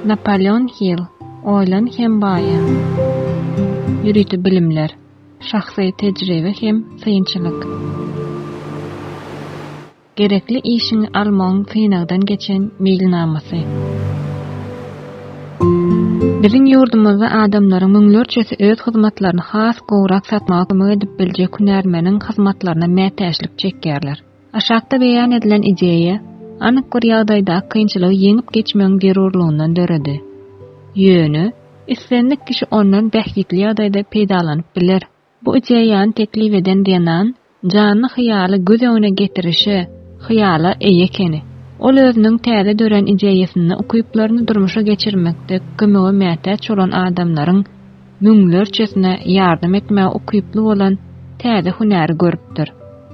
Napoleon Hill, Oýlan hem baýa. Ýörite bilimler, şahsy tejribe hem synçylyk. Gerekli işiňi almagyň synagdan geçen meýilnamasy. Biziň ýurdumyzda adamlaryň müňlerçesi öz hyzmatlaryny has gowrak satmaga kömek edip biljek hünärmeniň hyzmatlaryna mätäçlik çekýärler. Aşakda beýan edilen ideýa anyk bir ýagdaýdaky kynçylygy ýeňip geçmegiň zerurlygyndan döredi. Ýöne, islendik kişi ondan bähbitli ýagdaýda peýdalanyp biler. Bu ideýany teklip eden zenan janly hyýaly göz öňüne getirişe, hyýala eýe ekeni. Ol özüniň täze dörän ideýasynda ukyplaryny durmuşa geçirmekde kömege mätäç bolan adamlaryň müňlerçesine ýardam etmäge ukyply bolan täze hünäri görüpdir.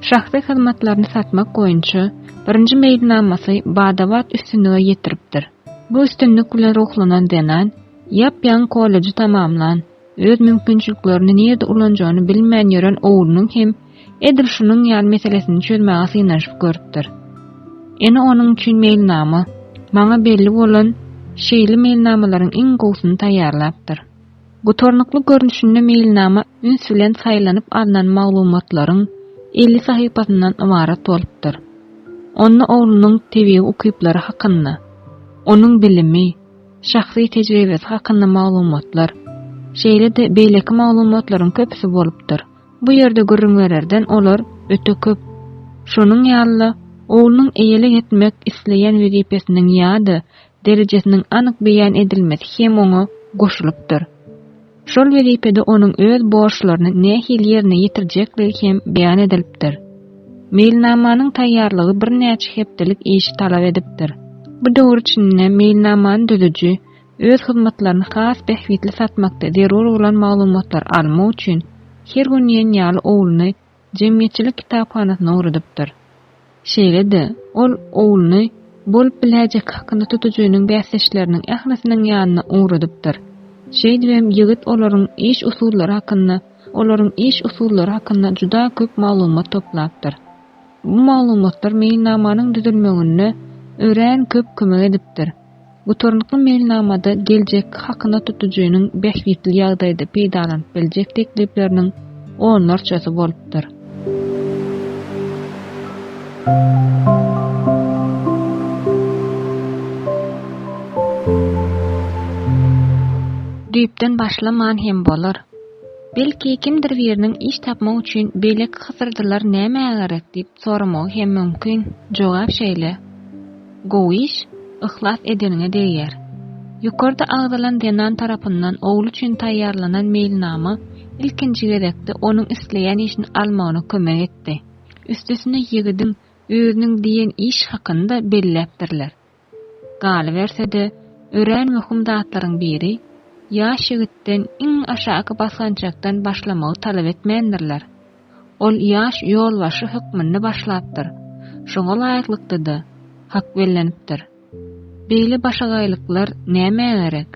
Şahsy hyzmatlaryny satmak boýunça birinji meýilnamasy bada-bat üstünlige ýetiripdir. Bu üstünlik bilen ruhlanan zenan ýap-ýaňy kolleji tamamlan, öz mümkinçiliklerini nirde ulanjagyny bilmän ýören oglunyň hem edil şunuň ýaly meselesini çözmäge synanyşyp görüpdir. Ene onuň üçin meýilnama, maňa belli bolan şeýle meýilnamalaryň iň gowusyny taýýarlapdyr. Gutarnykly görnüşinde meýilnama üns bilen saýlanyp alnan maglumatlaryň 50 sahypasyndan ybarat bolupdyr. Onda oglunyň tebigy ukyplary hakynda, onuň bilimi, şahsy tejribesi hakynda maglumatlar, şeýle-de beýleki maglumatlaryň köpüsi bolupdyr. Bu ýerde gürrüň bererden olar öte köp. Şonuň ýaly-da, oglunyň eýelik etmek isleýän wezipesiniň ýa-da derejesiniň anyk beýan edilmesi hem oňa goşulypdyr. Şol wezipede onuň öz borçlaryny nähili ýerine ýetirjekligi hem beýan edilipdir. Meýilnamanyň taýýarlygy birnäçe hepdelik işi talap edipdir. Bu döwür içinde meýilnamany düzüji öz hyzmatlaryny has bähbitli satmakda zerur bolan maglumatlary almak üçin her gün diýen ýaly ogluny jemgyýetçilik kitaphanasyna ugradypdyr. Şeýle-de, ol ogluny bolup biläýjek hakyna tutujynyň bäsdeşleriniň ählisiniň ýanyna ugradypdyr. Şeýdibem ýigit olaryň iş usullary hakynda olaryň iş usullary hakynda juda köp maglumat toplapdyr. Bu maglumatlar meýilnamanyň düzülmeginde örän köp kömek edipdir. Gutarnykly meýilnamada geljekki hakyna tutujynyň bähbitli ýagdaýda peýdalanyp biljek teklipleriniň onlarçasy bolupdyr. Düýpden başlaman hem bolar. Belki, kimdir biriniň iş tapmak üçin beýleki hysyrdylar nämä gerek diýip soramagy hem mümkin. Jogap şeýle. Gowy iş, yhlas edeniňe degýär. Ýokarda agzalan zenan tarapyndan ogly üçin taýýarlanan meýilnama ilkinji gezekde onuň isleýän işini almagyna kömek etdi. Üstesine ýigidiň özüniň diýen iş hakyny-da belläpdirler. Galyberse-de, örän möhüm zatlaryň biri, ýaş ýigitden iň aşaky basgançakdan başlamagy talap etmändirler. Ol ýaş ýolbaşçy hökmünde başlapdyr, şoňa laýyklykda-da, hak bellenipdir. Beýle başagaýlyklar nämä gerek?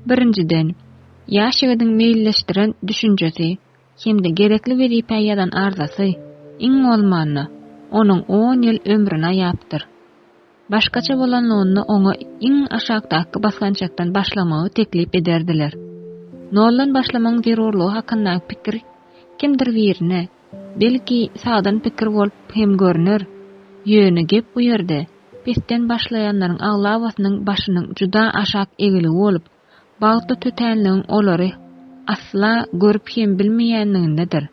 Birinjiden, ýaş ýigidiň meýilleşdiren düşünjesi hem-de gerekli wezipä ýazan arzasy, iň bolmanda, onuň on ýyl ömrüni aýapdyr. Başgaça bolanlygynda oňa iň aşakdaky basgançakdan başlamagy teklip ederdiler. Noldan başlamagyň zerurlygy hakyndaky pikir kimdir birine, belki, sagdyn pikir bolup hem görner, ýöne gep bu ýerde pesden başlaýanlaryň aglabasynyň başynyň juda aşak egiligi bolup, bagtly tötänligiň olary asla görüp hem bilmeýänligindedir.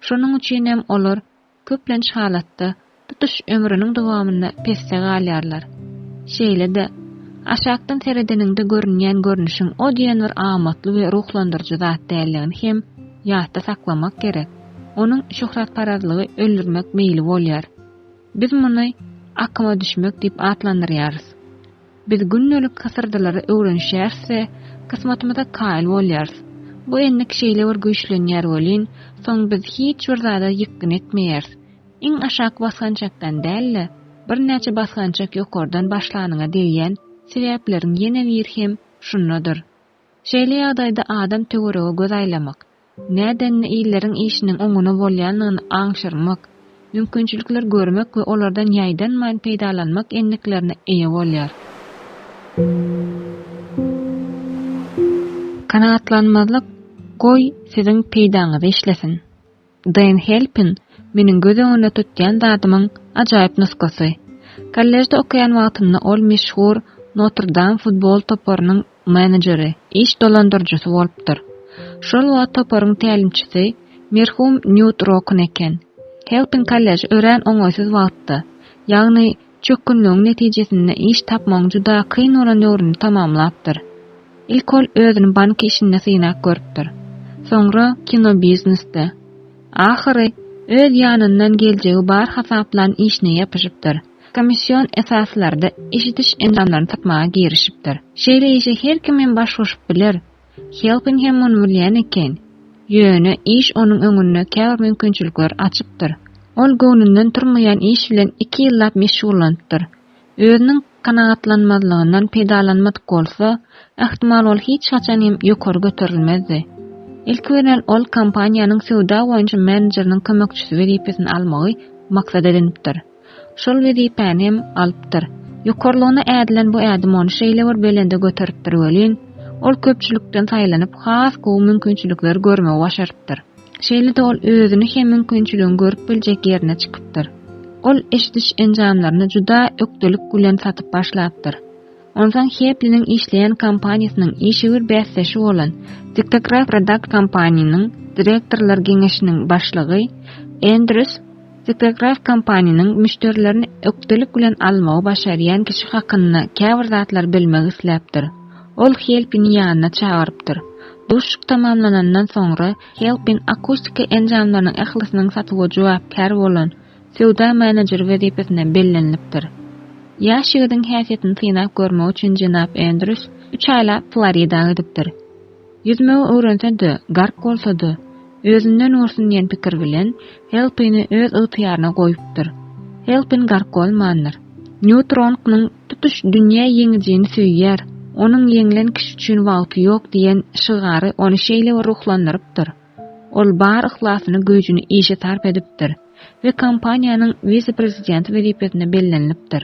Şonuň üçinem olar köplenç halatda tutuş ömrüniň dowamynda pesde galýarlar. Şeýle-de, aşakdan seredeniňde görünýän görnüşiň o diýen bir amatly we ruhlandyryjy zat däldigini hem ýatda saklamak gerek. Onuň şöhratparazlygy öldürmek meýli bolýar. Biz muny akyma düşmek diýip atlandyrýarys. Biz gündelik hysyrdylara öwrenişýäris-de, kysmatymyza kaýyl bolýarys. Bu endik şeýle bir güýçlenýär welin, soň biz hiç bir zada ýykgyn etmeýäris. Iň aşaky basgançakdan däl-de, birnäçe basgançak ýokardan başlanyňa degýän sebäpleriň ýene biri hem şundadyr. Şeýle ýagdaýda adam töwerege göz aýlamak, nädende illeriň işiniň oňuna bolýandygyny aňşyrmak, mümkinçilikleri görmek we olardan ýaýdanman peýdalanmak endiklerine eýe bolýar. Kanagatlanmazlyk goý siziň peýdaňyza işlesin. Den Helpin meniň göz öňünde tutýan zadymyň ajaýyp nusgasy. Kolležde okaýan wagtynda ol meşhur Notr-Dam futbol toparynyň menejeri, iş dolandyryjysy bolupdyr. Şol wagt toparyň tälimçisi merhum Nýut Rokn eken. Helpin kolleži örän oňaýsyz wagtda, ýagny çökgünligiň netijesinde iş tapmagyň juda kyn bolan döwründe tamamlapdyr. Ilk ol özüni bank işinde synap görüpdir. Soňra kinobiznesde. Ahyry, öz ýanyndan geljegi bar hasaplan işine ýapyşypdyr. Komission esaslarda eşidiş enjamlaryny satmaga girişipdir. Şeýle işe her kim hem baş goşup biler. Helpin hem muny bilýän eken. Ýöne iş onuň öňünde käbir mümkinçilikleri açypdyr. Ol göwnünden turmaýan iş bilen iki ýyllap meşgullanypdyr. Özüniň kanagatlanmazlygyndan peýdalanmadyk bolsa, ähtimal ol hiç haçan hem ýokary göterilmezdi. Ilki bilen ol kompaniýanyň söwda boýunça menejeriniň kömekçisi wezipesini almagy maksat edinipdir. Şol wezipäni hem alypdyr. Ýokarlygyna ädilen bu ädim ony şeýle bir belende göteripdir welin, ol köpçülikden saýlanyp has gowy mümkinçilikleri görmegi başarypdyr. Şeýle-de ol özüni hem mümkinçiligiň görüp biljek ýerine çykypdyr. Ol eşidiş enjamlaryny juda ökdelik bilen satyp başlapdyr. Onsoň Hepliniň işleýän kompaniýasynyň işewür bäsdeşi bolan Dictograph Product Company-nyň direktorlar geňeşiniň başlygy Endrýus Dictograph Company-nyň müşderilerini ökdelik bilen almagy başarýan kişi hakynda käbir zatlary bilmek isläpdir. Ol Helpini ýanyna çagyrypdyr. Duşuşyk tamamlanandan soňra Helpin akustika enjamlarynyň ählisiniň satuwa jogapkär bolan söwda menejeri wezipesine bellenilipdir. Ýaş ýigidiň häsiýetini synap görmek üçin jenap Endrýus üç aýlap Florida gidipdir. Ýüzmegi öwrense-de, gark bolsa-da, özünden görsün diýen pikir bilen, Helpini öz ygtyýaryna goýupdyr. Helpin gark bolmandyr. Nýutronknyň Tutuş dünýä ýeňijini söýýär, onuň ýeňlen kişi üçin wagty ýok diýen şygary ony şeýle bir ruhlandyrypdyr. Ol bar yhlasyny, güýjüni işe sarp edipdir we kompaniýanyň wise-prezidenti wezipesine bellenilipdir.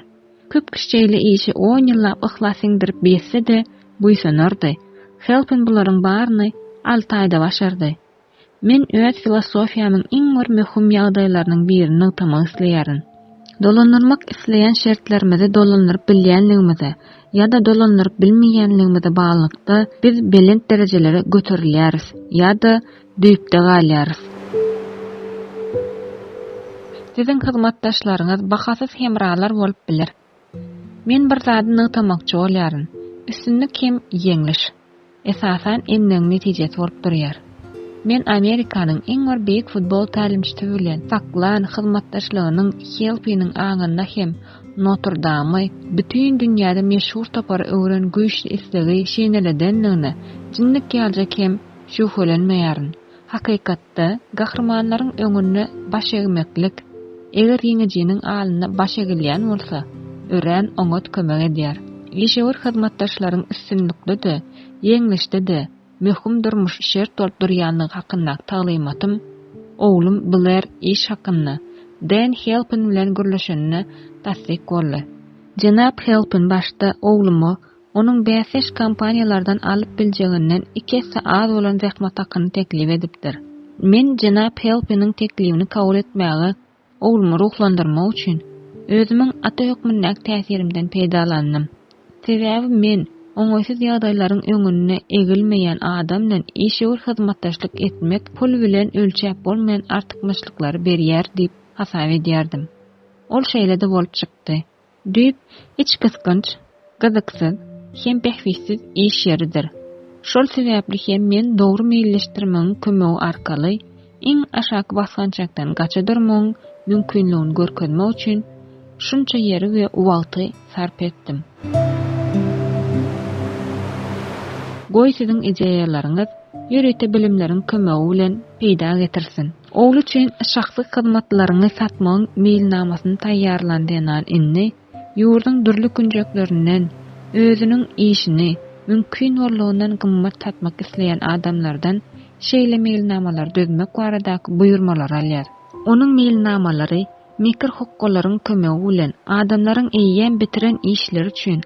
Köp kişi şeýle işe on ýyllap yhlas siňdirip ýetse-de, buýsanardy. Helpin bularyň baryny alty aýda başardy. Men öz filosofiýamyň iň bir möhüm ýagdaýlarynyň birini nygtamak isleýärin. Dolandyrmak isleýän şertlerimizi dolandyryp bilýänligimize ýa-da dolandyryp bilmeýänligimize baglylykda biz belent derejelere göterilýäris ýa-da düýpde galýarys. Siziň hyzmatdaşlaryňyz bahasyz hemralar bolup biler. Men bir zady nygtamakçy bolýaryn, üstünlik hem ýeňliş. Esasan endigiň netijesi bolup durýar. Men Amerikanyň iň bir beýik futbol tälimçisi bilen saklan hyzmatdaşlygynyň Helpiniň aňynda hem Notr-Damy bütin dünýäde meşhur topara öwren güýçli islegi şineledenligine jinnik ýaljak hem şübhelenmeýärin. Hakykatda, gahrymanlaryň öňünde baş egmeklik, eger ýeňijiniň alnynda baş egilýän bolsa, örän oňat kömek edýär. Işewür hyzmatdaşlaryň üstünlikde-de, ýeňlişde-de möhüm durmuş şert bolup durýanlygy hakyndaky taglymatym oglum Bler iş hakynda Den Helpin bilen gürleşende tassyk boldy. Jenap Helpin başda ogluma Onuň bäsdeş kompaniýalardan alyp biljeginden iki esse az bolan zähmet hakyny teklip edipdir. Men jenap Helpiniň teklibini kabul etmäge oglumy ruhlandyrmak üçin, özümiň ata hökmündäki täsirimden peýdalandym. Sebäbi men oňaýsyz ýagdaýlaryň öňünde egilmeýän adam bilen işewür hyzmatdaşlyk etmek pul bilen ölçäp bolmaýan artykmaçlyklary berýär diýip hasap edýärdim. Ol şeýle-de bolup çykdy. Düýp içgysgynç, gyzyksyz hem bähbitsiz iş ýeridir. Şol sebäpli hem men dogry meýilleşdirmegiň kömegi arkaly iň aşaky basgançakdan gaça durmagyň mümkinligini görkezmek üçin şunça ýeri we wagty sarp etdim. Goý siziň ideýalaryňyz ýörite bilimleriň kömegi bilen peýda getirsin. Ogly üçin şahsy hyzmatlaryňy satmagyň meýilnamasyny taýýarlan zenan indi ýurduň dürli künjeklerinden özüniň işini mümkin boldugyndan gymmat satmak isleýän adamlardan şeýle meýilnamalary düzmek baradaky buýurmalary alýar. Onuň meýilnamalary mekir hokgalaryň kömegi bilen adamlaryň eýýäm bitiren işleri üçin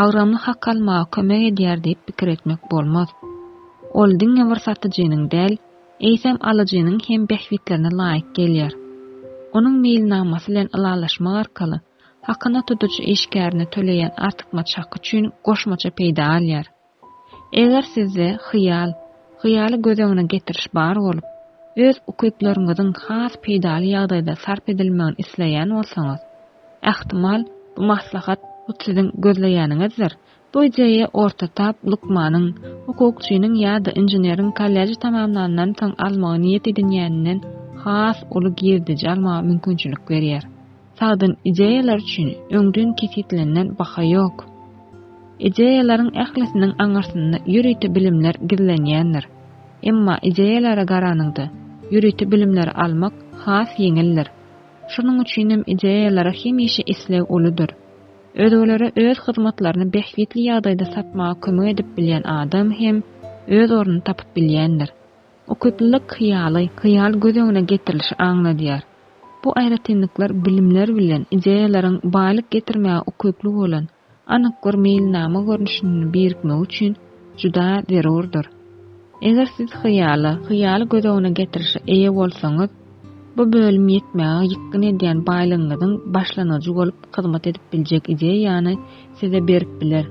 agramly hak almaga kömek edýär diýip pikir etmek bolmaz. Ol diňe bir satyjynyň däl, eýsem alyjynyň hem bähbitlerine laýyk gelýär. Onuň meýilnamasy bilen ylalaşmak arkaly, hakyna tutujy işgärine töleýän artykmaç haky üçin goşmaça peýda alýar. Eger sizde hyýal, hyýaly göz öňüne getiriş bar bolup, öz ukyplaryňyzyň has peýdaly ýagdaýda sarp edilmegini isleýän bolsaňyz, ähtimal, bu maslahat hut siziň gözleýäniňizdir. Bu ideýa orta tap lukmanyň, hukukçynyň ýa-da inženeriň kolleji tamamlandan soň almagy niýet edinýäninden has uly girdeji almaga mümkinçilik berýär. Sagdyn ideýalar üçin öňden kesgitlenilen baha ýok. Ideýalaryň ählisiniň aňyrsynda ýörite bilimler gizlenýändir. Emma ideýalara garanyňda, ýörite bilimleri almak has ýeňildir. Şonuň üçinem ideýalara hemişe isleg uludyr. Özgelere öz hyzmatlaryny bähbitli ýagdaýda satmaga kömek edip bilýän adam hem öz ornuny tapyp bilýändir. Ukyplylyk hyýaly, hyýal göz öňüne getirilişi aňladýar. Bu aýratynlyklar bilimler bilen ideýalaryň baýlyk getirmäge ukyply bolan anyk bir meýilnama görnüşinde birikmegi üçin juda zerurdyr. Eger siz hyýala, hyýaly göz öňüne getirişe eýe bolsaňyz, bu bölüm ýetmäge ýykgyn edýän baýlygyňyzyň başlangyjy bolup hyzmat edip biljek ideýany size berip biler.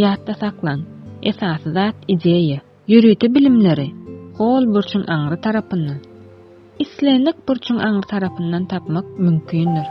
Ýatda saklaň, esasy zat ideýa. Ýörite bilimleri hol burçuň aňry tarapyndan, islendik burçuň aňry tarapyndan tapmak mümkindir.